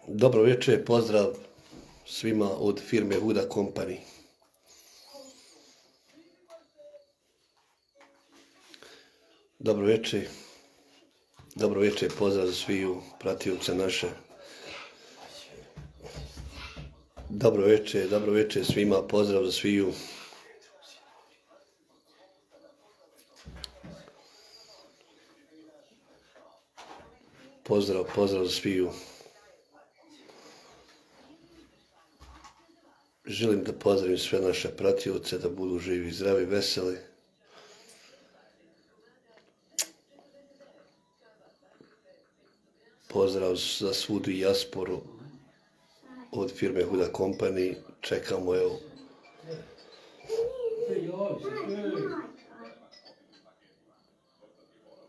Dobro večer, pozdrav svima od firme Huda Company. Dobro večer, pozdrav za sviju pratioce naše. Dobro večer svima, pozdrav za sviju. Pozdrav za sviju. Želim da pozdravim sve naše pratioce, da budu živi, zdravi, veseli. Pozdrav za svu dijasporu od firme Huda Company. Čekamo, evo.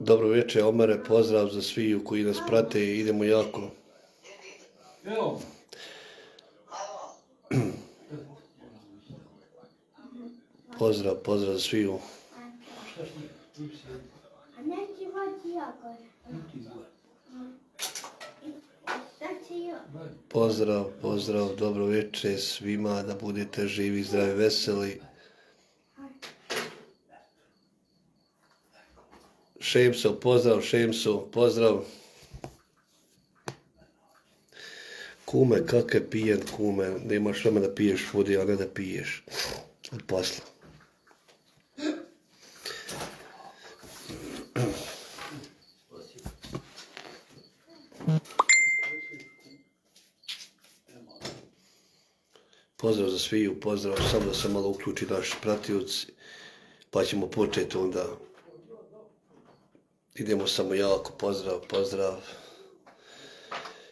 Dobro večer, Omare, pozdrav za sviju koji nas prate i idemo jako. Pozdrav za sviju. Pozdrav, dobro večer svima, da budete živi, zdravi, veseli. Šemso, pozdrav. Kume, kak je pijen, kume, nemaš vremena da piješ vode, a ne da piješ od posla. Pozdrav za sviju, pozdrav, samo da se malo uključi naš pratioc, pa ćemo početi onda. Idemo samo jako, pozdrav.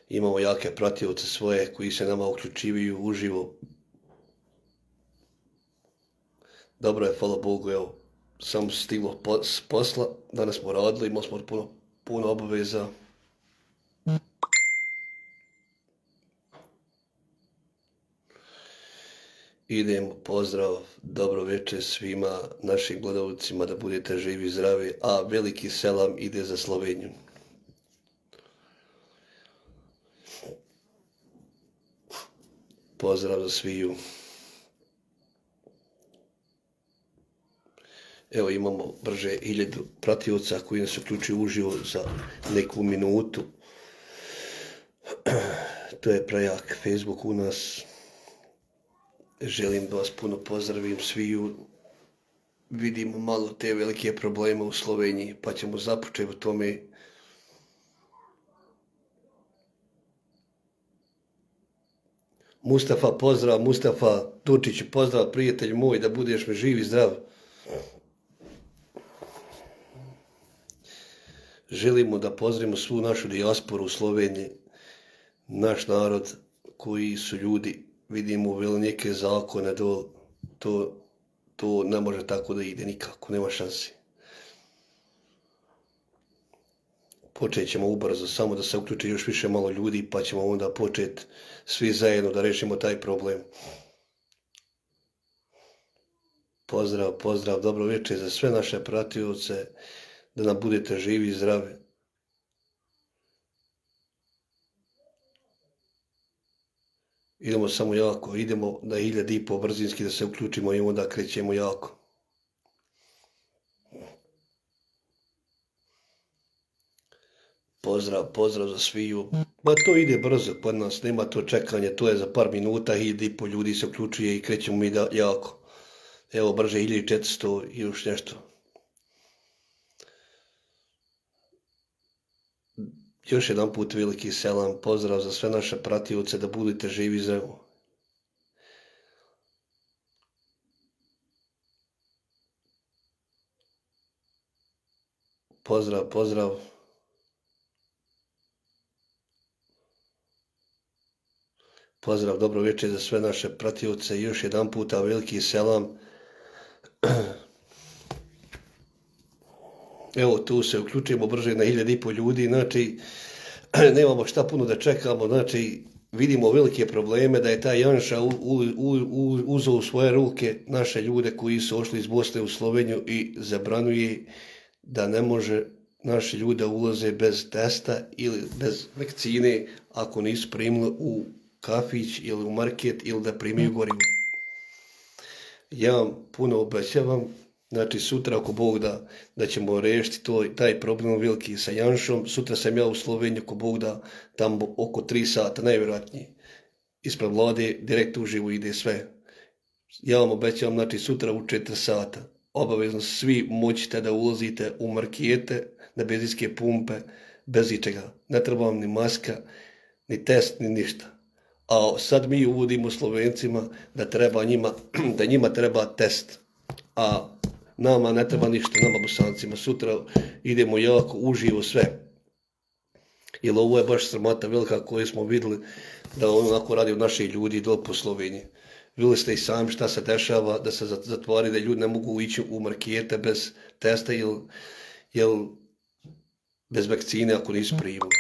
Imamo jake pratioce svoje koji se nama uključivaju uživo. Dobro je, hvala Bogu, evo, samo stiglo s posla, danas smo radili, imali smo puno obaveza. Idemo, pozdrav, dobro večer svima našim gledalcima, da budete živi, zdravi, a veliki selam ide za Sloveniju. Pozdrav za sviju. Evo imamo brže 1000 pratioca koji nas uključuju uživo za neku minutu. To je prejak Facebook u nas. Želim da vas puno pozdravim sviju. Vidimo malo te velike probleme u Sloveniji, pa ćemo započeti u tome. Mustafa, pozdrav, Mustafa Turčić, pozdrav, prijatelj moj, da budeš mi živ i zdrav. Želimo da pozdravimo svu našu dijasporu u Sloveniji, naš narod koji su ljudi, vidimo uveli neke zakone, to ne može tako da ide nikako, nema šansi. Počet ćemo ubrzo, samo da se uključi još više malo ljudi, pa ćemo onda početi svi zajedno da rešimo taj problem. Pozdrav, dobro večer za sve naše pratioce, da nam budete živi i zdravi. Idemo samo jako, idemo na 1500 brzinski da se uključimo i onda krećemo jako. Pozdrav za sviju. Ma to ide brzo kod nas, nema to čekanje, to je za par minuta, 1500 ljudi se uključuje i krećemo mi da jako. Evo brže 1400 i još nešto. Još jedan put veliki selam, pozdrav za sve naše pratioce, da budete živi i zdravi. Pozdrav. Pozdrav, dobro večer za sve naše pratioce, još jedan puta veliki selam. Evo tu se uključujemo brže na 1500 ljudi, znači nemamo šta puno da čekamo, znači vidimo velike probleme da je taj Janša uzeo u svoje ruke naše ljude koji su ošli iz Bosne u Sloveniju i zabranjuje da ne može naši ljudi ulaze bez testa ili bez vakcine ako nisu primili u kafić ili u market ili da primiju gorivo. Ja vam puno obećavam, znači sutra ako Bog da ćemo riješiti taj problem veliki sa Janšom. Sutra sam ja u Sloveniji ako Bog da tamo oko 3 sata najvjerojatnije. Ispred vlade direkt uživo ide sve. Ja vam obećavam, znači sutra u 4 sata. Obavezno svi moćite da ulazite u markete, na benzinske pumpe, bez ičega. Ne treba vam ni maska, ni test, ni ništa. A sad mi uvodimo Slovencima da njima treba test. A nama ne treba ništa, nama Bosancima. Sutra idemo jako uživo sve. Jer ovo je baš sramota velika koju smo vidjeli da onako radi od naših ljudi dole po Sloveniji. Vidjeli ste i sami šta se dešava, da se zatvari, da ljudi ne mogu ići u markete bez testa ili bez vakcine ako nisu primili.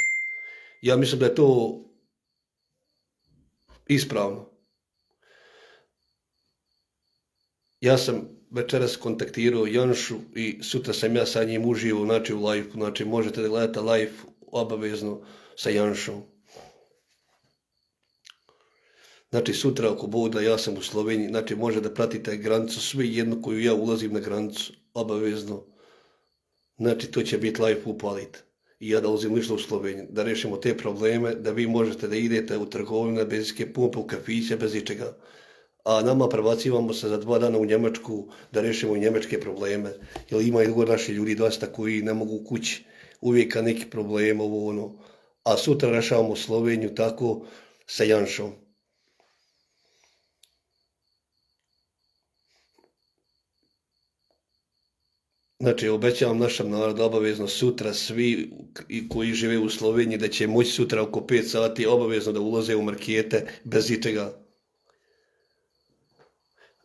Ja mislim da je to ispravno. Ja sam večeras kontaktirao Janšu i sutra sam ja sa njim uživo, znači u live, znači možete da gledate live obavezno sa Janšom. Znači sutra ako Bog da ja sam u Sloveniji, znači može da pratite granicu, svi jedno koju ja ulazim na granicu, obavezno. Znači to će biti live upalit. I ja dolazim lično u Sloveniju, da rešimo te probleme, da vi možete da idete u trgovine, benzinske pumpe, u kafiće, bez ičega. A nama prebacivamo se za 2 dana u Njemačku da rešimo i njemačke probleme. Jer ima i gore naši ljudi dosta koji ne mogu kući, uvijek neki problem, ovo ono. A sutra rešavamo Sloveniju tako sa Janšom. Znači, obećavam našem narodu obavezno sutra svi koji žive u Sloveniji da će moći sutra oko 5 sati obavezno da ulaze u markete bez ičega.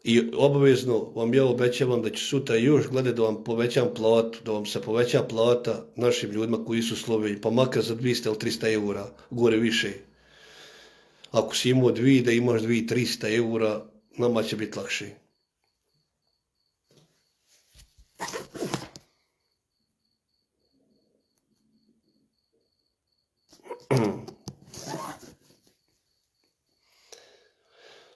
I obavezno vam ja obećavam da ću sutra još gledati da vam povećam platu, da vam se poveća plata našim ljudima koji su u Sloveniji, pa makar za 200 ili 300 eura, gore više. Ako si imao 2, da imaš 200-300 eura, nama će biti lakše.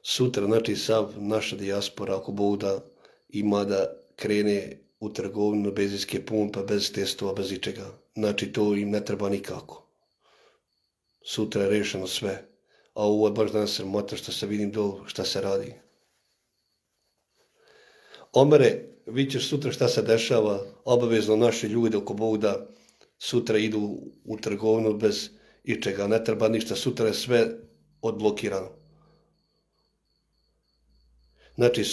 Sutra, znači, sav naša dijaspora, ako Bog da ima da krene u trgovinu benzinske pumpe, bez testova, bez ičega. Znači, to im ne treba nikako. Sutra je rešeno sve. A ovo je baš danas sramota što se vidim dole šta se radi. Omere, vidjet ćeš sutra šta se dešava, obavezno naši ljudi, ako Bog da sutra idu u trgovinu bez ičega. Ne treba ništa, sutra je sve odblokirano. Znači,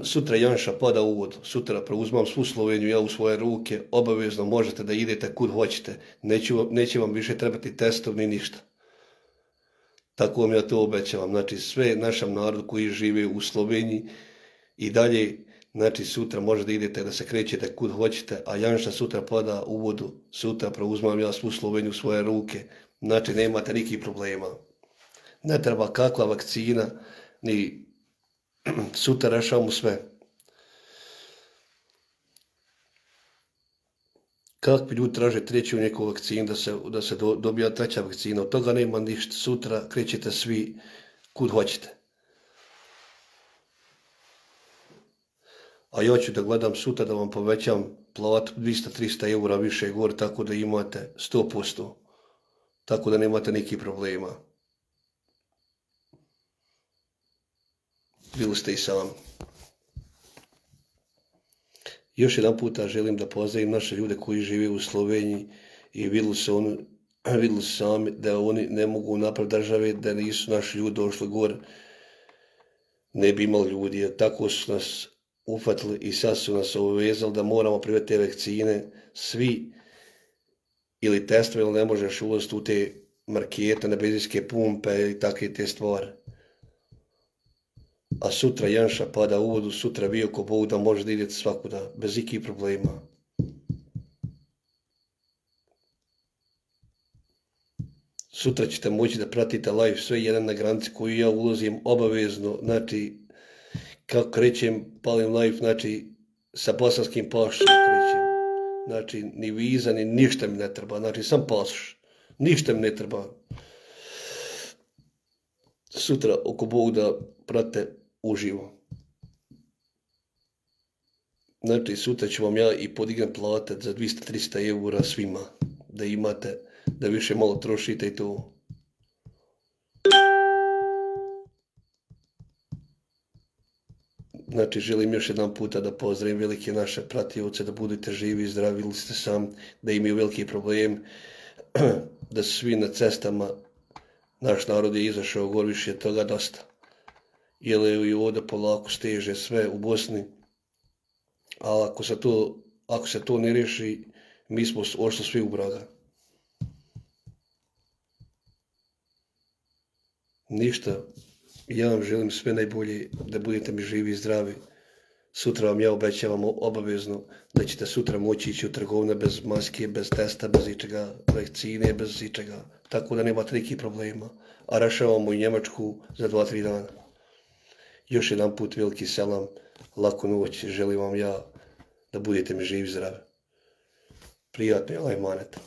sutra Janša pada u vodu, sutra preuzmam svu Sloveniju ja u svoje ruke, obavezno možete da idete kud hoćete, neće vam više trebati testov ni ništa. Tako vam ja to obećavam, znači sve našem narodu koji žive u Sloveniji i dalje, znači sutra možete da idete da se krećete kud hoćete, a Janša sutra pada u vodu, sutra preuzmam ja svu Sloveniju u svoje ruke, znači nemate nikakvih problema. Ne treba kakva vakcina, ni sutra rešavamo sve. Kakvi ljudi traže treću neku vakcinu, da se dobija treća vakcina, od toga nema ništa. Sutra krećete svi kud hoćete. A ja ću da gledam sutra da vam povećam platu 200-300 eura više gore, tako da imate 100%. Tako da nemate nikakvih problema. Bili ste i sami. Još jedan puta želim da pozdravim naše ljude koji žive u Sloveniji i vidjeli su sami da oni ne mogu napraviti države, da nisu naši ljudi došli gore, ne bi imali ljudi, jer tako su nas ufatili i sad su nas obavezali da moramo privati te vakcine, svi ili testove, ili ne možeš ulaziti u te markete, na benzinske pumpe i takve te stvari. A sutra Janša pada u vodu, sutra vi oko Bog da možete idete svakuda, bez ikih problema. Sutra ćete moći da pratite live sve jedan na granici koju ja ulazim obavezno, znači kako krećem, palim live, znači sa bosanskim pašom krećem. Znači, ni viza, ni ništa mi ne treba. Znači, sam pasoš. Ništa mi ne treba. Sutra, oko Bog da prate uživo. Znači, sutra ću vam ja i podignem plate za 200-300 eura svima. Da imate, da više malo trošite i to. Znači, želim još jedan puta da pozdravim velike naše pratioce, da budete živi i zdravi, ili ste sam, da imaju veliki problem, da su svi na cestama. Naš narod je izašao gore, više je toga dosta. Jer je i ovdje polako steže sve u Bosni. Ali ako se to ne riješi, mi smo ošli svi u vraga. Ništa, ja vam želim sve najbolje, da budete mi živi i zdravi. Sutra vam ja obećavam obavezno da ćete sutra moći ići u trgovine bez maske, bez testa, bez ičega, vakcine, bez ičega. Tako da nemate nekih problema. A rešavamo i Njemačku za 2-3 dana. Još jedan put veliki selam, laku noć, želim vam ja da budete mi živi i zdravi. Prijatno je, emanet.